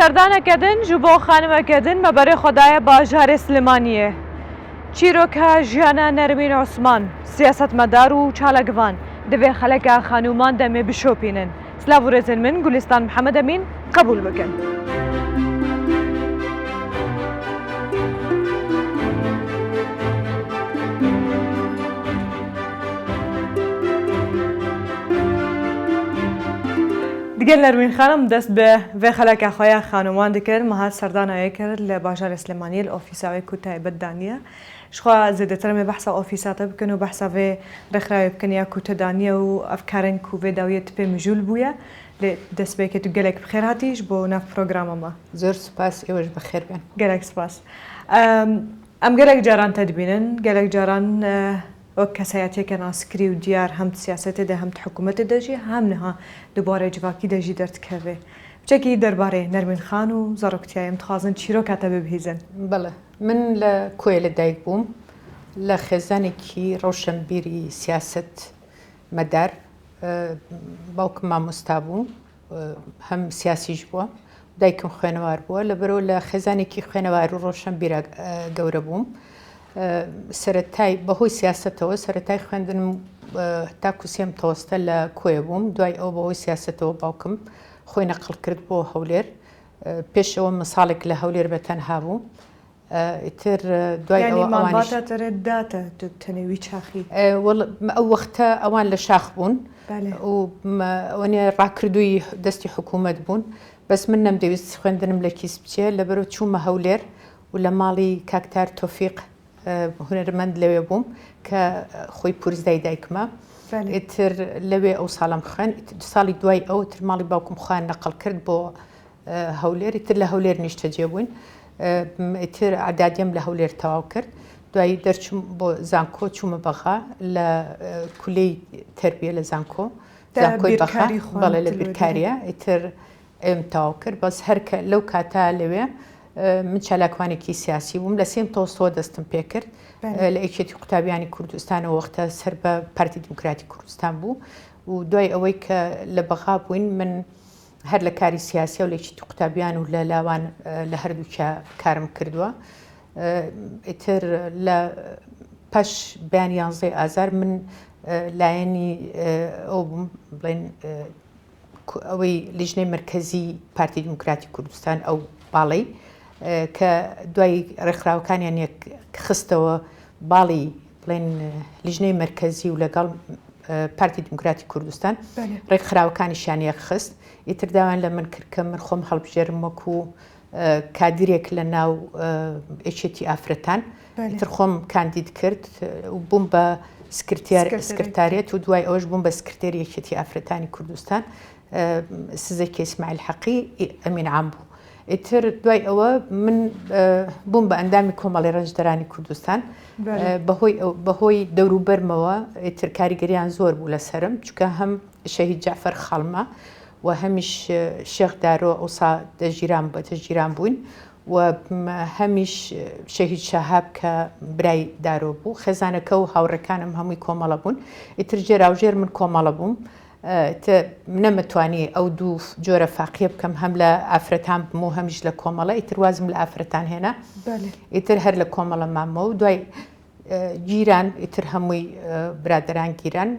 Serdaneke din ji bo xanimeke din me berê xwe daye bajarê Silêmaniyê. Çîroka jiyana Nermîn Osman, siyasetmedar û çalakvan di vê xeleka xanûman demê bişopînin. Silav û rêzên min Gulîstan Mihemed Emîn qebûl bikin. Digel Nermîn Xanim dest bi vê xeleka xwe ya xanûman dikir. Me hat serdana wê kir li bajarê Silêmaniyê li ofîsa wê ku taybet daniye. Ji xwe zêdetir em ê behsa ofîsa te bikin û behsa vê rêxrawê bikin ya ku te daniye û ev karên ku vê dawiyê tu pê mijûl bûye. Lê destpêkê tu gelek bi xêr hatî ji bo nav programa me. Zor spas, êwe ji bi xêr bin. Gelek spas. Em gelek caran te dibînin, gelek caran wek kesayetiyeke naskirî û diyar hem di siyasetê de hem di hikûmetê de jî hem niha di barê civakî de jî derdikeve. Biçekî derbarê Nermîn Xan û zaroktiyayê em dixwazin çîroka te bibihîzin. Bele. Min li Koyê li dayik bûm. Li xêzanekî rewşenbîrî siyaset medar. Bawkim mamosta bû. Hem siyasî jî bû. Daykim xwênewar bû. Li biro li xêzanekî xwênewar û rewşenbîra gewre bûm. Seretay behoy siyasetewe seretay xwendin ta ku sêm teweste li Koyê bûm. Duay ew behoy siyasetewe bawkim xwe neqil kird bo Hewlêr. Pêş ew min salek li Hewlêr be tenha bû. Îtir duay ew ewanîş. Malbata te re da te tu tenê wî çaxî? Wela ew wexte ewan li şax bûn û wanê rakirdûyî destî hikûmet bûn. Bes min nemdewîst xwendinim li kîs biçe. Li ber çûme Hewlêr û li malî Kak Tahir Tofîq hunermend lewê bûm ke xwe pûrzdayî dayik me. Îtir lewê ew salam xwend. Du salî duay ew îtir malî bawkim xwe neqil kird bo Hewlêr. Îtir li Hewlêr nîştecê bûn. Îtir edadiyem li Hewlêr tewaw kird. Duayî derçûm bo zanko çûme Bexa li kuleyî terbiye li zanko. Zankoyê Bexa. Belê li bîrkariye. Îtir Em taw kir bes her ke lew kata lewê min çalakvanekî siyasî bûm li sêm Tolstoy destim pê kir li Yekîtî Qutabiyanî Kurdistan û wexta ser bi Partî Demokratî Kurdistan bû û dway ewey ke li Bexa bûyn min her li karî siyasî û li Yekîtî Qutabiyan û li lawan li her dû karim kردووە ئیتر لە پاش بەیان یانزەی ئازار من لایەنی ئەو بووم بڵێن ئەوەی لیژنەی مەرکەزی پارتی دیموکراتی کوردستان ئەو باڵەی کە دوای ڕێکخراوەکانیان یەک خستەوە باڵی بڵێن لیژنەی مەرکەزی و لەگەڵ پارتی دیموکراتی کوردستان ڕێکخراوەکانیشیان یەک خست ئیتر داوایان لە من کرد کە من خۆم هەڵبژێرم وەکو کادرێک لە ناو یەکێتی ئافرەتان ئیتر خۆم کاندید کرد و بووم بە سکرتاریەت و دوای ئەوەش بووم بە سکرتێری یەکێتی ئافرەتانی کوردستان سزەکی ئیسماعیل حەقی ئەمین عام بوو. ئیتر دوای ئەوە من بووم بە ئەندامی کۆمەڵی ڕەنجدەرانی کوردستان بەهۆی بەهۆی دەوروبەرمەوە ئیتر کاریگەریان زۆر بوو لەسەرم چونکە هەم شەهید جەعفەر خاڵمە و هەمیش شێخ دارۆ ئەوسا دەژیران بە دەژیران بووین و هەمیش شەهید شەهاب کە برای دارۆ بوو خێزانەکە و هاوڕێکانم هەمووی کۆمەڵە بوون ئیتر ژێراوژێر من کۆمەڵە بووم نەمەتوانی ئەو دوو جۆرە فاقیە بکەم هەم لە ئافرەتان بم و هەمیش لە کۆمەڵە ئیتر وازم لە ئافرەتان هێنا ئیتر هەر لە کۆمەڵە مامەوە و دوای گیران ئیتر هەمووی برادەران گیران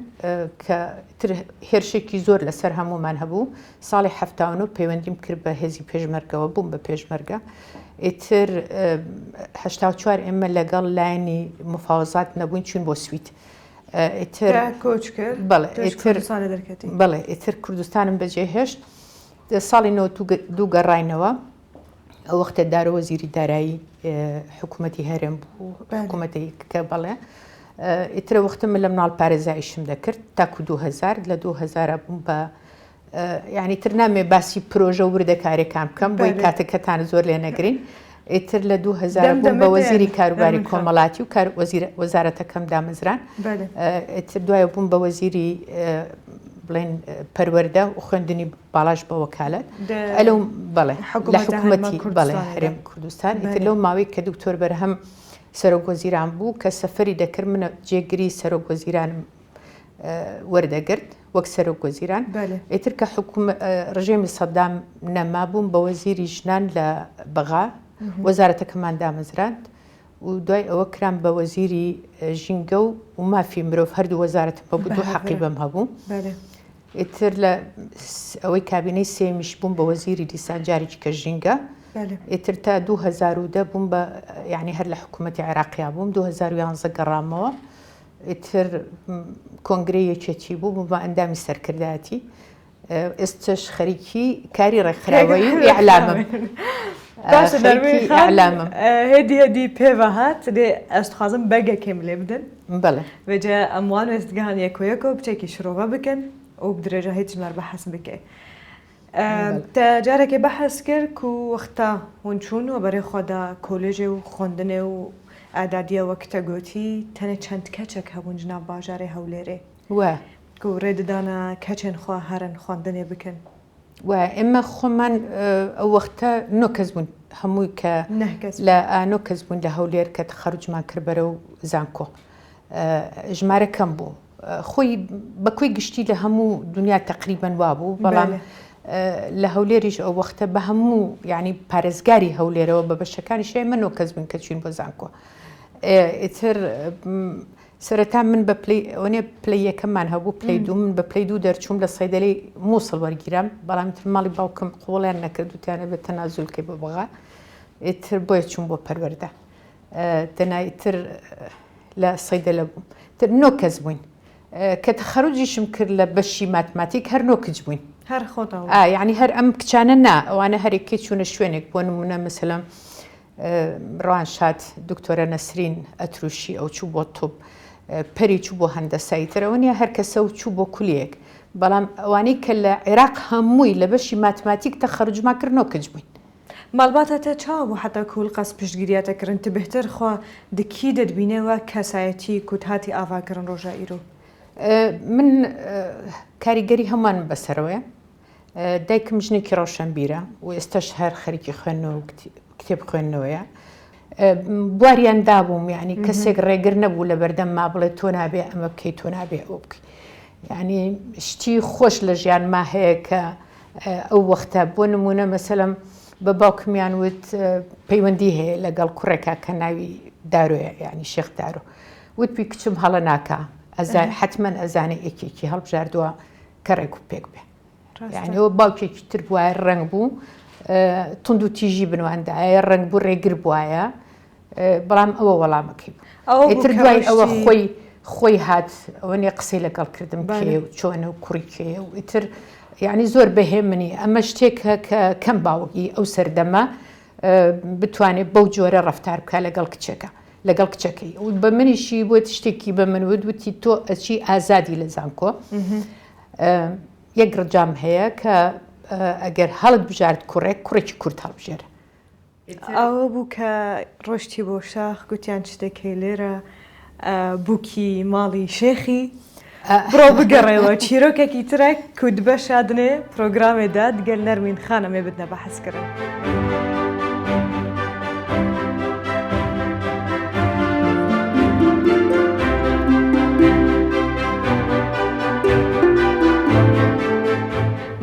کە تر هێرشێکی زۆر لەسەر هەمومان هەبوو ساڵی هەفتاونۆ پەیوەندیم کرد بە هێزی پێشمەرگەوە بووم بە پێشمەرگە ئیتر هەشتا چوار ئێمە لەگەڵ لایەنی مفاوەزات نەبووین چوین بۆ سوید ئیتر کۆچ کرد بەڵێ ئیتر بەڵێ ئیتر کوردستانم بەجێهێشت ساڵی دوو گەڕاینەوە ئەو وەختە دارۆ وەزیری دارایی حکوومەتی هەرێم بوو حکوومەتی کە بەڵێ ئیترە وەختە من لە مناڵ پارێزایشم دەکرد تاکو 2000 لە 2000 بووم بە یعنی تر نامێ باسی پرۆژە وردەکارەکان بکەم بۆی کاتەکەتان زۆر لێ نەگرین ئیتر لە 2000 بووم بە وەزیری کاروباری کۆمەڵاتی و کار وەزیر وەزارەتەکەم دامەزران ئیتر دوای بووم بە وەزیری بڵێن پەروەردە و خوێندنی باڵاش بە وەکالەت ئەلو بەڵێ لە حکوومەتی بەڵێ هەرێم کوردستان ئیتر لەو ماوەی کە دکتۆر بەرهەم سەرۆک وەزیران بوو کە سەفەری دەکرد منە جێگری سەرۆک وەزیرانم. وەردەگرت وەک سەرۆک وەزیران. ئیتر کە حکوم ڕژێمی سەدام نەما بووم بە وەزیری ژنان لە بەغا، وەزارەتەکەمان دامەزراند و دوای ئەوە کرام بە وەزیری ژینگە و مافی مرۆڤ، هەردوو وەزارەتم هەبوو، دوو حەقیبەم هەبوو. ئیتر لە ئەوەی کابینەی سێیەمیش بووم بە وەزیری دیسان جارێکی کە ژینگە. ئیتر تا 2010 بووم بە یعنی هەر لە حکوومەتی عێراقیا بووم، 2011 گەڕامەوە. ئیتر کۆنگرەی یەکێتی بوو، بووم بە ئەندامی سەرکردایەتی. ئێستش خەریکی کاری ڕێکخراوەیی و ئیعلامم. باشە نەرمین خان، هێدی هێدی پێڤە هات، لێ ئەز دخوازم بەرگەکێم لێ بدەن. بەڵێ. ڤێجە ئەم وان وێستگەهان یەکۆ یەکۆ بچێکی شرۆڤە بکەن و بدرێژاهی جمار بەحس بکێ. تە جارێکێ بەحس کرد کو وەختا هون چوون و بەرێ خوە دا کۆلێژێ و خوەندنێ و ئادادیە وەک تە گۆتی تەنێ چەند کەچەک هەبوون جناڤ باژارێ هەولێرێ. وە. کو رێ ددانە کەچێن خوە هەرن خوەندنێ بکەن. وە ئێمە خۆمان ئەو وەختە نۆ کەس بوون هەمووی کە لە نۆ کەس بوون لە هەولێر کە تەخەروجمان کرد بەرەو زانکۆ. ژمارە کەم بوو. خۆی بە کۆی گشتی لە هەموو دنیا تەقریبەن وابوو، بەڵام لە هەولێریش ئەو وەختە بە هەموو یعنی پارێزگاری هەولێرەوە بە بەشەکانیش ئێمە نۆ کەس بووین کە چوین بۆ زانکۆ. ئیتر سەرەتا من بە پلەی ئەوەنێ پلەی یەکەممان هەبوو پلەی دوو من بە پلەی دوو دەرچووم لە سەیدەلەی مووسڵ وەرگیرام بەڵام تر ماڵی باوکم قبوڵیان نەکرد وتیان ئەبێت تەنازول کەی بۆ بەغا ئیتر بۆیە چووم بۆ پەروەردە دەنا ئیتر لە سەیدەلە بووم تر نۆ کەس بووین کە تەخەروجیشم کرد لە بەشی ماتماتیک هەر نۆ کچ بووین هەر خۆتان یعنی هەر ئەم کچانە نا ئەوانە هەرێکی چوونە شوێنێک بۆ نمونە مەسەلەن ڕەوانشاد دکتۆرە نەسرین ئەتروشی ئەو چوو بۆ توب پەری چوو بۆ هەندەسە ئیتر ئەوە نیە هەر کەسە و چوو بۆ کولیەک بەڵام ئەوانەی کە لە عێراق هەمووی لە بەشی ماتماتیک تەخەروجمان کرد نۆ کچ بووین. ماڵباتە تە چاوە بوو حەتا کول قەس پشتگیریە تە کرن ت بهتر خوە د کی دە دبینێ وە کەسایەتی کوت هاتی ئاڤا کرن ڕۆژا ئیرو؟ من کاریگەری هەمووانم بەسەرەوەیە. دایکم ژنێکی ڕەوشەنبیرە و ئێستاش هەر خەریکی خوێندنەوە و کتێب خوێندنەوەیە. بواریان دابووم یعنی کەسێک ڕێگر نەبوو لە بەردەم ما بڵێ تۆ نابێ ئەمە بکەیت تۆ نابێ ئەو بکەیت. یعنی شتی خۆش لە ژیانما هەیە کە ئەو وەختە بۆ نمونە مەسەلەم بە باوکمیان وت پەیوەندی هەیە لەگەڵ کوڕێکا کە ناوی دارۆیە یعنی شێخ دارۆ وتپی کچم هەڵە ناکا حتمما ئەزانێ یەکێکی هەڵبژاردووە کە ڕێک و پێک بێ یعنی ئەوە باوکێکی تر بوایە ڕەنگ بوو توند و تیژی بنواندایە ڕەنگ بوو ڕێگر بوایە بەڵام ئەوە وەڵامەکەی بوو ئیتر دوای ئەوە خۆی خۆی هات ئەوەنێ قسەی لەگەڵ کردم کێ و چۆنە و کوڕی کێ و ئیتر یعنی زۆر بەهێمنی ئەمە شتێکە کە کەم باوکی ئەو سەردەمە بتوانێت بەو جۆرە ڕفتار بکە لەگەڵ کچەکە لەگەڵ کچەکەی و بە منیشی وت شتێکی بە من وت وتی تۆ ئەچی ئازادی لە زانکۆ یەک ڕجام هەیە کە ئەگەر هەڵت بژارد کوڕێک کوڕێکی کورد هەڵبژێرە. ئەوە بوو کە ڕۆشتی بۆ شاخ گوتیان چ دەکەی لێرە بووکی ماڵی شێخی بڕۆ بگەڕێوە چیرۆکێکی ترە کودبە شادنێ پرۆگرامێ دا دگەل نەرمین خان ئەمێ بدنە بەحس کرن.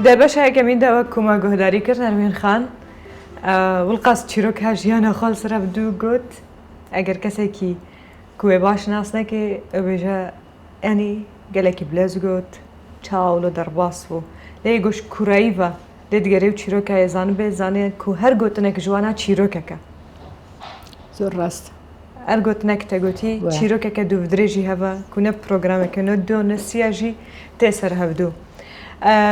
دە بەشە یەکەمین دا وەک کوما گۆهداری کرد نەرمین خان وڵقاس چیرۆکا ژیانە خۆل سەرە بدوو گۆت ئەگەر کەسێکی کوێ باش ناس نەکێ ئەبێژە یانی گەلەکی بلێز گۆت چاو لە دەرباس بوو لێ گۆش کورایڤە لێ دگەرێ و چیرۆکا یە زانبێ زانێ کو هەر گۆتنێک ژوانا چیرۆکەکە. زۆر ڕاستە. هەر گۆتنەک تە گۆتی چیرۆکەکە دووڤدرێژی هەڤە کو نە پرۆگرامەکە نە دۆ نە سیا ژی تێ سەر هەڤدوو.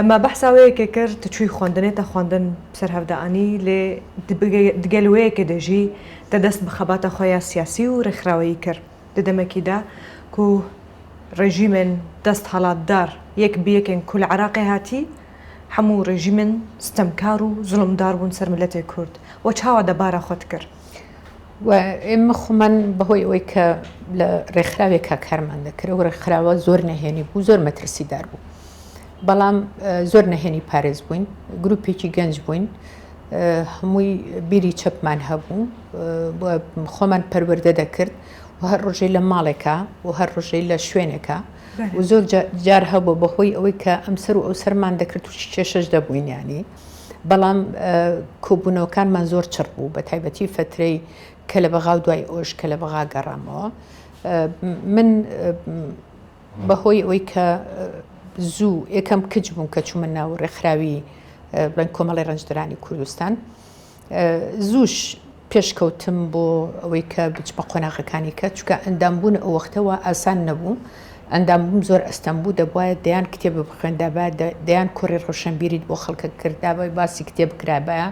مە بەحسا وێ یەکێ کرد ت چووی خوەندنێ تە خوەندن سەر هەڤدە ئانی لێ دگەل وێ یەکێ دە ژی تە دەست بە خەباتە خوە یا سیاسی و رێکخراوەیی کرد دە دەمەکی دا کو رێژیمێن دەستهەڵاتدار یەک ب یەکێن کو لە عراقێ هاتی هەموو رێژیمێن ستەمکار و زوڵمدار بوون سەر ملەتێ کورد وە چاوا دەبارە خوە دکرد. و ئێمە خۆمان بەهۆی ئەوەی کە لە ڕێکخراوێکا کارمان دەکرد ئەو ڕێکخراوە زۆر نەهێنی بوو زۆر مەترسیدار بوو بەڵام زۆر نەهێنی پارێز بووین گروپێکی گەنج بووین هەمووی بیری چەپمان هەبوو خۆمان پەروەردە دەکرد و هەر ڕۆژەی لە ماڵێکە و هەر ڕۆژەی لە شوێنێکە. و زۆر جار هەبوو بەهۆی ئەوەی کە ئەمسەر و ئەوسەرمان دەکرد تووشی کێشەش دەبووین یانی بەڵام کۆبوونەوەکانمان زۆر چڕ بوو بە تایبەتی فەترەی کە لە بەغا و دوای ئەوش کە لە بەغا گەڕامەوە من بەهۆی ئەوەی کە زوو یەکەم کچ بووم کە چوومە ناو ڕێکخراوی بڵێن کۆمەڵی ڕەنجدەرانی کوردستان زووش پێشکەوتم بۆ ئەوەی کە بچمە قۆناغەکانی کە چونکە ئەندام بوون ئەو وەختە وا ئاسان نەبوو ئەندام بووم زۆر ئەستەم بوو دەبوایە دەیان کتێب بخوێندابایە دەیان کۆڕی ڕۆشنبیریت بۆ خەڵکە کردابای باسی کتێب کرابایە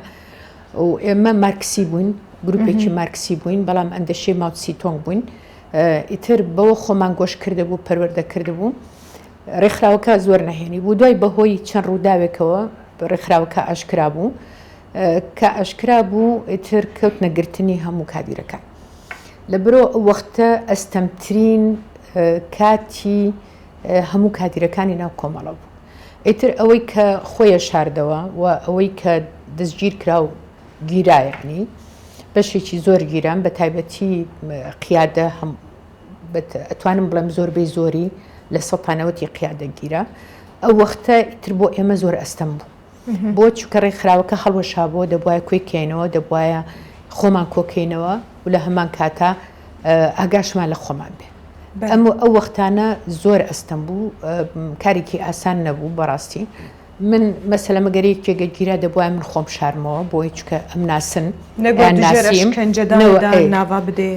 و ئێمە مارکسی بووین گروپێکی مارکسی بووین بەڵام ئەندەشەی ماوتسی تۆنگ بووین ئیتر بەوە خۆمان گۆش کردبوو پەروەردە کردبوو ڕێکخراوەکە زۆر نەهێنی بوو دوای بەهۆی چەند ڕووداوێکەوە ڕێکخراوەکە ئاشکرا بوو کە ئاشکرا بوو ئیتر کەوتنە گرتنی هەموو کادیرەکان. لە برۆ ئەو وەختە ئەستەمترین کاتی هەموو کادیرەکانی ناو کۆمەڵە بوو. ئیتر ئەوەی کە خۆیە شاردەوە و ئەوەی کە دەستگیر کرا و گیرا یەعنی بەشێکی زۆر گیران بە تایبەتی قیادە هەم ئەتوانم بڵێم زۆربەی زۆری لە سەتانەوەتی قیادە گیرا. ئەو وەختە ئیتر بۆ ئێمە زۆر ئەستەم بوو. بۆ چونکە ڕێکخراوەکە هەڵوەشابووە دەبوایە کۆی کەینەوە دەبوایە خۆمان کۆکەینەوە و لە هەمان کاتا ئاگاشمان لە خۆمان بێ ئەم ئەو وەختانە زۆر ئەستەم بوو کارێکی ئاسان نەبوو بەڕاستی من مەسەلە مەگەر یەکێکە گیرا دەبوایە من خۆم شارمەوە بۆی چکە ئەم ناسن ناسیم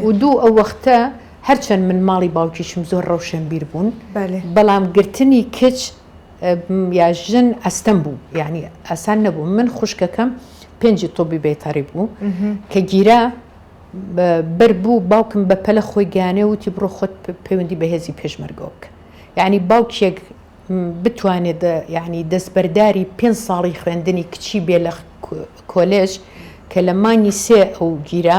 و دوو ئەو وەختە هەرچەند من ماڵی باوکیشم زۆر ڕەوشەنبیر بوون بەڵام گرتنی کچ یا ژن ئەستەم بوو یعنی ئاسان نەبوو من خوشکەکەم پێنجی تۆبی بێتەڕی بوو کە گیرا بەر بوو باوکم بە پەلە خۆی گیانێ وتی بڕۆ خۆت پەیوەندی بەهێزی پێشمەرگەوە بکە یعنی باوکێک بتوانێت یعنی دەستبەرداری پێ ساڵی خوێندنی کچی بێ لە کۆلێژ کە لە مانگی سێ ئەو گیرا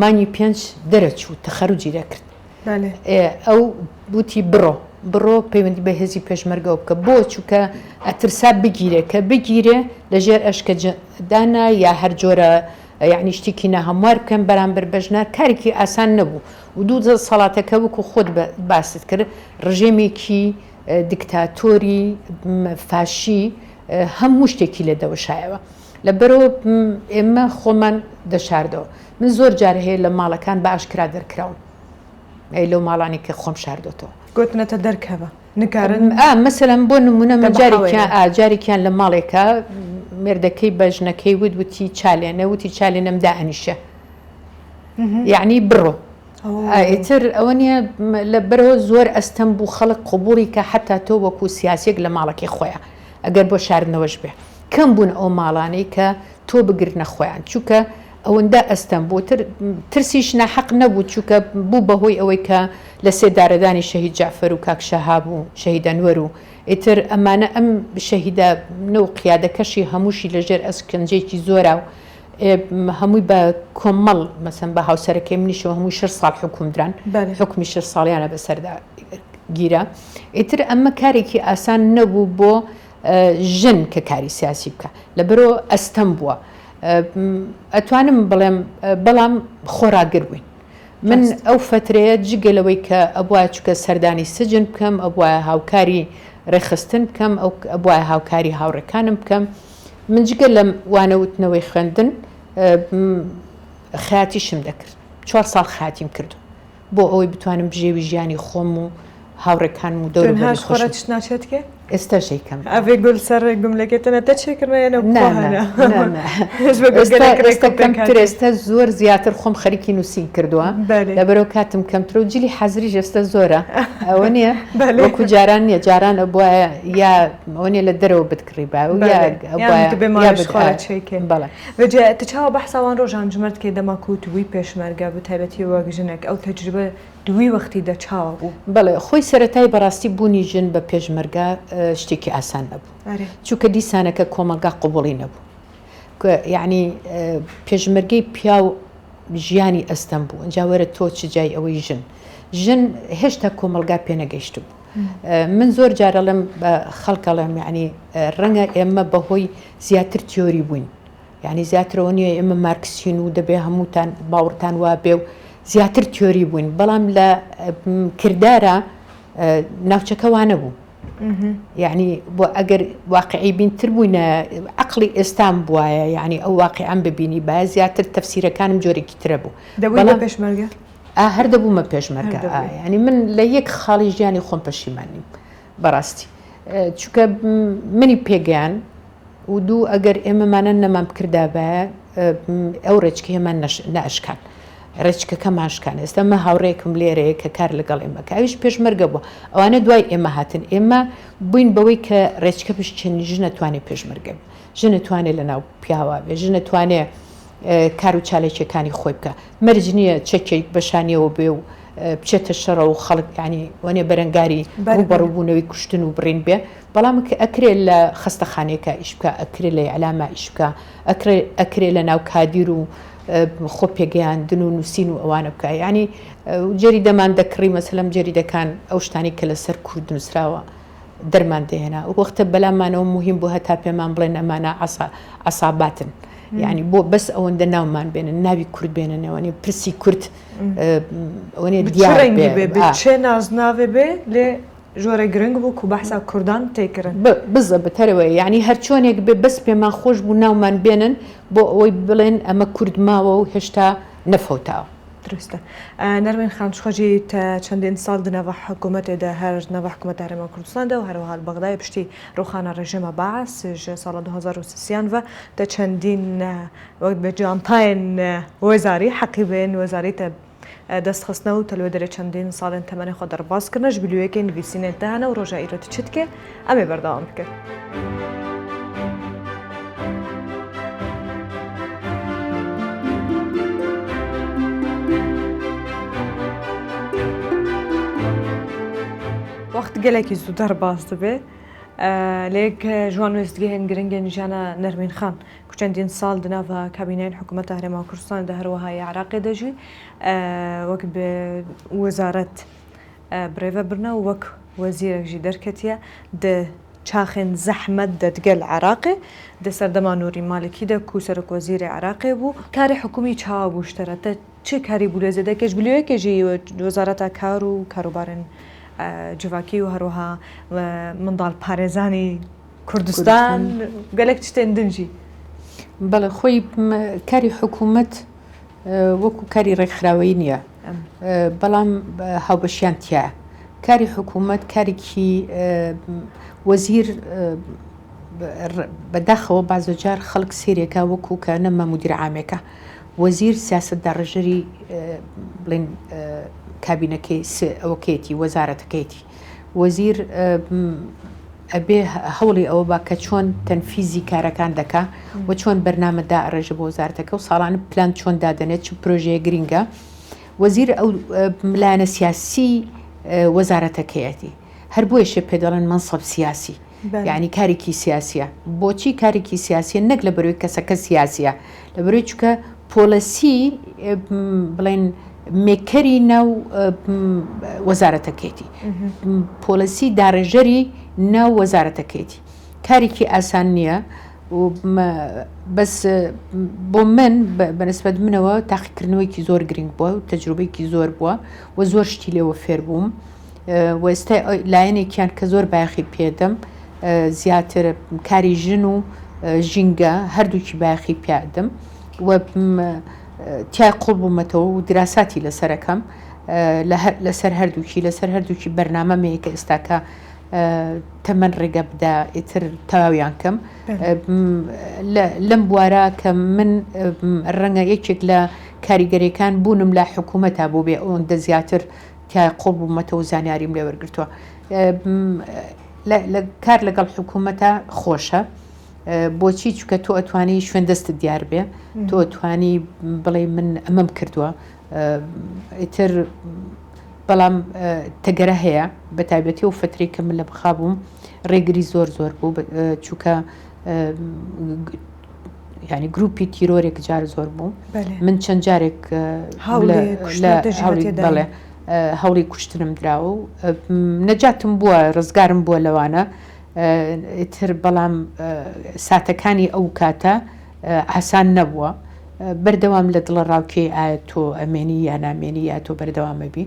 مانگی پێنج دەرەچوو تەخەروجی دەکرد ئەو وتی بڕۆ بڕۆ پەیوەندی بە هێزی پێشمەرگەوە بکە بۆ چونکە ئەترسا بگیرێ کە بگیرێ لە ژێر ئەشکەنجەدانە یا هەر جۆرە یعنی شتێکی ناهەموار بکەن بەرامبەر بە ژنان کارێکی ئاسان نەبوو و دوو دەسەڵاتەکە وەکو خۆت باست کرد ڕژێمێکی دیکتاتۆری فاشی هەموو شتێکی لێ دەوەشایەوە لەبەرەوە ئێمە خۆمان دەشاردەوە من زۆر جار هەیە لە ماڵەکان بە ئاشکرا دەرکراوم ئەی لەو ماڵانی کە خۆم شاردۆتەوە. گۆتنەتە دەرکەڤە نکارن. ئا مەسەلەن بۆ نمونە من جارێکیان ئا جارێکیان لە ماڵێکا مێردەکەی بە ژنەکەی وت وتی چالێنە وتی چالێنەم دائەنیشە یەعنی بڕۆ ئیتر ئەوە نییە لە بەرەوە زۆر ئەستەم بوو خەڵک قبوڵی کە حتا تۆ وەکو سیاسێک لە ماڵەکەی خۆیان ئەگەر بۆ شاردنەوەش بێ کەم بوون ئەو ماڵانەی کە تۆ بگرنە خۆیان چونکە ئەوەندە ئەستەم بوو تر ترسیش ناحەق نەبوو چونکە بوو بەهۆی ئەوەی کە لە سێدارەدانی شەهید جەعفەر و کاک شەهاب و شەهید ئەنوەر و ئیتر ئەمانە ئەم شەهیدە نە و قیادەکەشی هەمووشی لە ژێر ئەسکەنجەیەکی زۆرا و هەمووی بە کۆمەڵ مەسەن بە هاوسەرەکەی منیشەوە هەمووی شەش ساڵ حوکم دران حوکمی شەش ساڵیانە بەسەردا گیرا ئیتر ئەمە کارێکی ئاسان نەبوو بۆ ژن کە کاری سیاسی بکە لەبەرەوە ئەستەم بووە ئەتوانم بڵێم بەڵام خۆراگر بووین من ئەو فترەیە جگە لەوەی کە ئەبواە چکە سەردانی سجن بکەم ئەبواە هاوکاری ڕێخستن بکەم ئەو ئەبواە هاوکاری هاوڕێکانم بکەم من جگە لە وانەوتنەوەی خوێندن خیاتیشم دەکرد چوار ساڵ خاتیم کردو بۆ ئەوەی بتوانم بژێوی ژیانی خۆم و هاوڕێکانم و دەوروبەری تەنها خۆشم. خۆرە چ ناچێت کێ؟ ئێستاش ئەیکەم. ئەڤێ گول سەر گوملەکێ تەنە تە چێ کردنە یە نە نا بخۆ نا هەنە. نا نا هێش بە گول ئێستا گەلەک ڕێک ئێستا و پێک کەمتر هاتێ. ئێستا زۆر زیاتر خۆم خەریکی نووسین کردووە بەلێ. لەبەرئەوە کاتم کەمترە و جلی حازریش ئێستا زۆرە ئەوە نییە بەلێ. وەکوو جاران نییە جاران ئەبوایە یا ئەوە نییە لە دەرەوە بتکڕیبایە و یا بەلێ یان ئەبوایە تبێ یا ماڵێ بت خۆرە ئا چێ کێ. بەڵێ. ڤێجە ت چاوە بەحسا وان ڕۆژان جمەرد کێ دەما کوو ت بووی پێشمەرگە بە تایبەتی وەک ژنەک ئەو تەجربە دوی وەختی دە چاوە بوو؟ بەڵێ خۆی سەرەتای بەڕاستی بوونی ژن بە پێشمەرگە شتێکی ئاسان نەبوو چونکە دیسانەکە کۆمەڵگا قبوڵی نەبوو یەعنی پێشمەرگەی پیاو ژیانی ئەستەم بوو ئینجا وەرە تۆ چ جای ئەوەی ژن ژن هێشتا کۆمەڵگا پێنەگەیشتبوو من زۆر جارەڵێم بە خەڵکەڵێم یعنی ڕەنگە ئێمە بەهۆی زیاتر تیۆری بووین یانی زیاتر ئەوە نییە ئێمە مارکسین و دەبێ هەمووتان باوەڕتان وابێ و زیاتر تیۆری بووین بەڵام لە کردارە ناوچەکە وانە بوو یعنی بۆ ئەگەر واقعی بینتر بووینە عقلی ئێستام بواە یعنی ئەو واقعام ببینی با زیاتر تەفسیرەکانم جۆرێکی ترە بوو دەبووی پێشمەرگە هەر دەبوومە پێشمەرگە ینی من لە یەک خاڵی ژیانی خۆم پەشیمان نیم بەڕاستی چونکە منی پێگەیان و دوو ئەگەر ئێمەمانە نەمان بکردابایە ئەو ڕێچکەیەمان نەئەشکان ڕێچکەکەمان شکان ئێستا مە هاوڕێکم لێرەیە کە کار لەگەڵ ئێمە کە ئەویش پێشمەرگە بووە ئەوانە دوای ئێمە هاتن ئێمە بووین بەوەی کە ڕێچکە بشکێنین ژنە توانێ پێشمەرگە بێ ژنە توانێ لە ناو پیاوا بێ ژنە توانێ کار و چالاکیەکانی خۆی بکە مەرج نییە چەکێک بەشانیەوە بێ و بچێتە شەڕەوە و خەڵک یانی وەنێ بەرەنگاری ڕووبەڕووبوونەوەی کوشتن و بڕین بێ بەڵام کە ئەکرێ لە خەستەخانەیەکا ئیش بکا ئەکرێ لە ئیعلاما ئیش بکا ئەکرێ ئەکرێ لە ناو کادیر و خۆ پێگەیاندن و نووسین و ئەوانە بکا یانی جەریدەمان دەکڕی مەسەلەم جەریدەکان ئەو شتانی کە لەسەر کورد نووسراوە دەرمان دەهێنا ئەو وەختە بەلامانەوە موهیم بوو هەتا پێمان بڵێن ئەمانە عەساباتن یعنی بۆ بەس ئەوەندە ناومان بێنن ناوی کورد بێننەوەنی پرسی کورد ئەوەنێ دیار بێ بێ چێ نازناوێ بێ لێ ژۆرە گرنگ بوو کو بەحسا کوردان تێکردن بزە بتەرەوە یعنی هەرچۆنێک بێ بەس پێمان خۆش بوو ناومان بێنن بۆ ئەوەی بڵێن ئەمە کورد ماوە و هێشتا نەفەوتاوە. دروستە نەرمین خان شخۆجی تە چەندین ساڵ دناڤ حکوومەتێ دە هەر ناڤ حکوومەت هەرێما کوردستان دە و هەروەها لە بەغدایێ پشتی ڕووخانا ڕێژێما بەعس ژ ساڵا 2003 ڤە تە چەندین وەک بێ جانتایên وەزاری حەقیبەیên وەزاری تە دەست خستنە و تە لوێ دەرێ چەندین ساڵێن تەمەنێ خwe دەرباز کرنە ژ بلوێکێ نڤیسینێن تە هەنە و ڕۆژا ئیرۆ ت چ دکێ ئەمێ بەردەوام بکەن. وەخت گەلێکی زوو دەرباز دەبێ لە یەک ژوان وێستگەهێن گرنگێن ژیانە نەرمین خان کو چەندین ساڵ دناڤ کابینەیên حکوومەتە هەرێما کوردستان دە هەروەها یە عراقێ دەژی وەک بێ وەزارەت برێڤە برنە و وەک وەزیرەک ژی دەرکەتیە د چاخێن زەحمەت دە دگەل عراقێ دە سەردەما نوری مالکی دە کو سەرۆک وەزیرێ عراقێ بوو کارێ حکوومی چاوا بوو شتەرە تە چ کاری بوو لێ زێدە کێش بلیۆیەکێ ژی وەزارەتا کار و کاروبارێن جڤاکی و هەروەها منداڵ پارێزانی کوردستان گەلێک چتێن دن ژی. بەڵێ خۆی کاری حکوومەت وەکو کاری ڕێکخراوەیی نییە بەڵام هاوبەشیان تیایە کاری حکوومەت کارێکی وەزیر بەداخەوە بازەجار خەڵک سێرێکە وەکو کە نەمە مدیر عامێکە وەزیر سیاست داڕێژەری بڵێن کابینەکەی ئەوەکەیەتی وەزارەتەکەیەتی وەزیر ئەبێ هەوڵی ئەوە با کە چۆن تەنفیزی کارەکان دەکا و چۆن بەرنامە دائەڕێژێ بۆ وەزارەتەکە و ساڵانە پلان چۆن دادەنێت چ پرۆژەیە گرینگە وەزیر ئەو لایەنە سیاسی وەزارەتەکەیەتی هەر بۆیشێ پێ دەڵێن مەنسەب سیاسی یعنی کارێکی سیاسیە بۆچی کارێکی سیاسیە نەک لە بەرەوەی کەسەکە سیاسیە لە بەرەوەی چکە policy بڵێن maker ی ناو وەزارەتەکەیتی policy داڕێژەری ناو وەزارەتەکەیتی کارێکی ئاسان نییە بەس بۆ من بەنسبەت منەوە تاقیکردنەوەیکی زۆر گرنگ بووە و تەجروبەیەکی زۆر بووە و زۆر شتی لێوە فێر بووم و ئێستا لایەنێکیان کە زۆر بایەخی پێدەم زیاتر کاری ژن و ژینگە هەردووکی بایەخی پیادەم و تیای قوڵ بوومەتەوە و دراساتی لەسەرەکەم لەسەر هەردووکی لەسەر هەردووکی بەرنامەم هەیە کە ئێستاکە تەمەن ڕێگە بدا ئیتر تەواویان کەم لەم بوارە کە من ڕەنگە یەکێک لە کاریگەریەکان بوونم لە حکوومەتا بوو بێ ئەوەندە زیاتر تیای قوڵ بوومەتەوە و زانیاریم لێ وەرگرتووە لە کار لەگەڵ حکوومەتە خۆشە بۆچی چونکە تۆ ئەتوانی شوێن دەستت دیار بێ تۆ ئەتوانی بڵێ من ئەمەم کردووە ئیتر بەڵام تەگەرە هەیە بە تایبەتی و فترەی کە من لە بخا بووم ڕێگری زۆر زۆر بوو چونکە ینی گروپی تیرۆرێک جار زۆر بوو من چەند جارێک بەڵێ هەوڵی کوشتنم دراوە و نەجاتم بووە ڕزگارم بووە لەوانە ئیتر بەڵام ساتەکانی ئەو کاتە ئاسان نەبووە بەردەوام لە دڵە ڕاوکێی ئایا تۆ ئەمێنی یا نامێنی یا تۆ بەردەوامەبی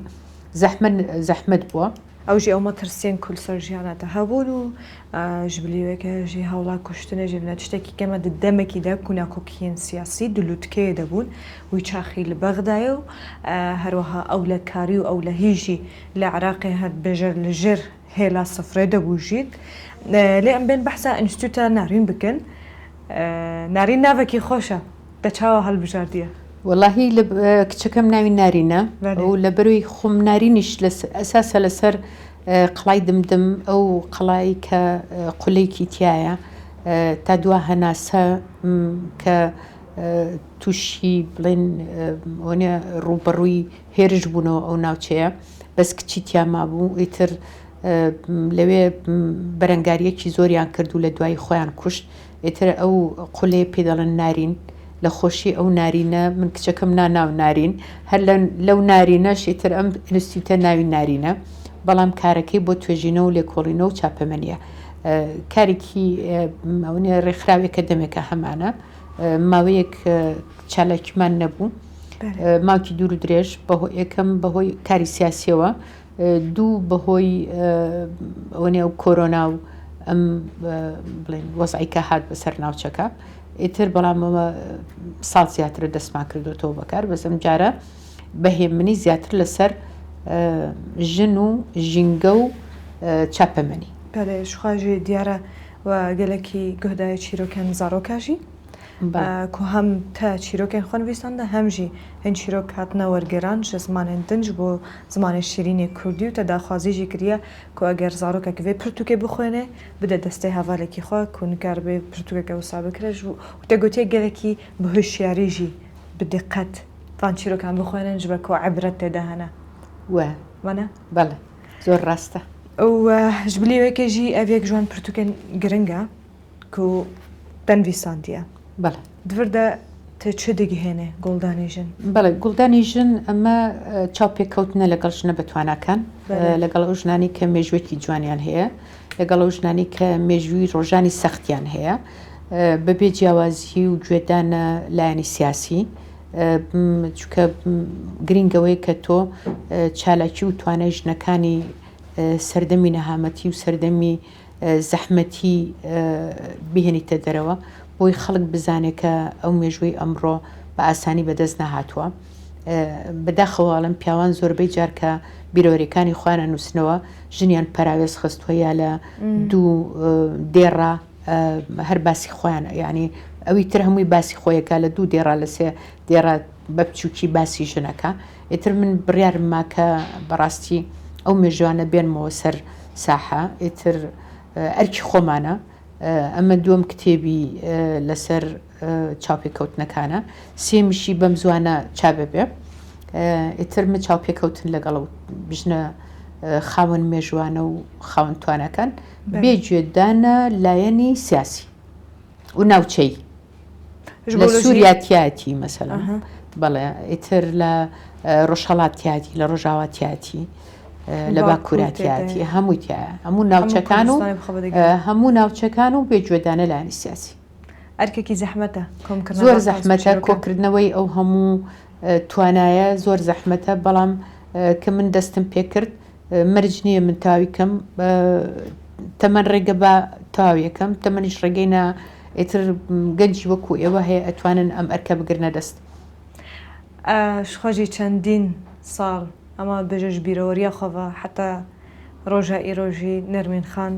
زەحمەت زەحمەت بووە. ئەو ژی ئەو مەترسیەن کول سەر ژیانە تە هەبوون و ji bilî wê ke jî hewla kuştinê jî bine tiştekî keme di demekî de ku nakokiyên siyasî di lûtkeyê de bûn wî çaxî li Bexdayê û herwiha ewlekarî û ewlehî jî li Iraqê her bêjer li jêr hêla sifrê de bû jî. Lê em bên behsa Enstîtuta Narîn bikin. Narîn navekî xweş e. Te çawa hilbijartiye? Wellahî li kiçekem navî Narîn e û li berûyî xwe Narînîş li esasa li ser qelay Dimdim ew qelayî ke quleyekî tiya ye ta dua henase ke tûşî bilên wene rûberûyî hêriş bûne ew navçeye bes kiçî tiya mabû îtir lewê berengariyekî zoriyan kird û li dwayî xweyan kuşt. Êtir ew qulê pê delin narîn. Li xweşî ew narîne min kiçekim na nav narîn. Her lew narîneş êtir em enstîtûte navî narîne. Belam karekê bo twêjîne û lêkolîne û çapemenî ye. Karekî ew ne rêxrawêke demeke hemane. Maweyek çalakîman nebû. Mawekî dûr û dirêj yekem behoy karî siyasîyewe دوو بەهۆی ئەوەنێ ئەو کۆرۆنا و ئەم بڵێن وەزعی کە هات بەسەر ناوچەکە ئیتر بەڵام ئەمە ساڵ زیاترە دەستمان کردوتەوە بەکار بەس ئەم جارە بەهێمنی زیاتر لەسەر ژن و ژینگە و چاپەمەنی. بەلێ شخواژی دیارە و گەلەکی گوهدایە چیرۆکێن زارۆکاژی. Ku hem te çîrokên xwe nivîsande hem jî hin çîrok hatine wergêran ji zimanên din ji bo zimanê şîrînê kurdî û te daxwazî jî kiriye ku eger zarokek vê pirtûkê bixwêne bide destê hevalekî xwe ku nikaribe pirtûkeke wisa bikire ji û te gotiye gelekî bi hişyarî jî bi diqet van çîrokan bixwênin ji ber ku ibret tê de hene. We. Wene? Bele. Zor rast e. Û ji bilî wê jî ev yek ji wan pirtûkên giring e. Ku te nivîsandiye. Bele. Di vir de te çi digihêne Guldanê Jin? Bele, Guldanê Jin eme çavpêkewtine لەگەڵ ژنە بەتواناکان، لەگەڵ ئەو ژنانەی کە مێژوویەکی جوانیان هەیە، لەگەڵ ئەو ژنانەی کە مێژووی ڕۆژانی سەختیان هەیە، بەبێ جیاوازی و گوێدانە لایەنی سیاسی، چونکە گرینگەوەیە کە تۆ چالاکی و توانای ژنەکانی سەردەمی نەهامەتی و سەردەمی زەحمەتی بهێنیتە دەرەوە بۆی خەڵک بزانێت کە ئەو مێژووی ئەمڕۆ بە ئاسانی بەدەست نەهاتووە. بەداخەوە ئەڵێم پیاوان زۆربەی جار کە بیرەوەریەکانی خۆیان ئەنووسنەوە ژنیان پەراوێز خستووە یا لە دوو دێڕا هەر باسی خۆیان یعنی ئەوی تر هەمووی باسی خۆیەکە لە دوو دێڕا لە سێ دێڕا بە بچووکی باسی ژنەکە ئیتر من بڕیارم ما کە بەڕاستی ئەو مێژوانە بێنمەوە سەر ساحە ئیتر ئەرکی خۆمانە ئەمە دووەم کتێبی لەسەر چاوپێکەوتنەکانە سێمیشی بەم زوانە چاپ بێ ئیتر من چاوپێکەوتن لەگەڵ بژنە خاوەن مێژوانە و خاوەن توانەکان بێ گوێدانە لایەنی سیاسی و ناوچەیی لە سووریا تیاتی مەسەلەن بەڵێ ئیتر لە ڕۆژهەڵات تیاتی لە ڕۆژاوا تیاتی لە باکوورا تیاتی هەمووی تایە هەموو ناوچەکان و هەموو ناوچەکان و بێ گوێدانە لایەنی سیاسی ئەرکێکی زەحمەتە زۆر زەحمەتە کۆکردنەوەی ئەو هەموو توانایە زۆر زەحمەتە بەڵام کە من دەستم پێکرد مەرج نییە من تەواوی کەم تەمەن ڕێگە بە تەواویەکەم تەمەنیش ڕێگەی نا ئیتر گەنجی وەکو ئێوە هەیە ئەتوانن ئەم ئەرکە بگرنە دەست. شخۆجی چەندین ساڵ ئەمە بێژە ژ بیرەوەرییا خۆ ڤە حەتا ڕۆژا ئیرۆ ژی نەرمین خان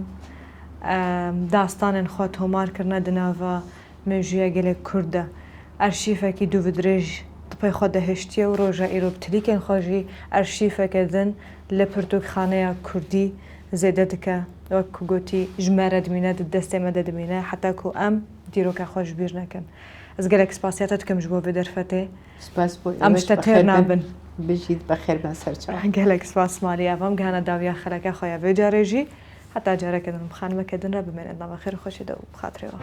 داستانێن خوە تۆمار کرنە د ناڤا مێژوویا گەلێ کورد دە ئەرشیفەکی دووڤدرێژ د پەی خوە دە هێشتیە و ڕۆژا ئیرۆ ب تلیکێن خوە ژی ئەرشیفەکە دن لە پرتووکخانەیا کوردی زێدە دکە وەک کو گۆتی ژ مە رە دمینە د دەستێ مە دە دمینە حەتا کو ئەم دیرۆکا خوە ژ بیر نەکەن. ئەز گەلەک سپاسیا تە دکەم ژ بۆ ڤێ دەرفەتێ. سپاس بۆ ئەم ئێوەش ژ تە تێر بەخێر بن. نابن. بژیت بەخێر بن سەرچاو. گەلەک سپاس مالی ئاڤام گهانە داویا خەلەکە خوە ڤێ جارێ ژی حەتا جارەکە دن ب خانمەکە دن رە بمێنن ناڤا خێر و خوەشی دە و بخاترێ وە.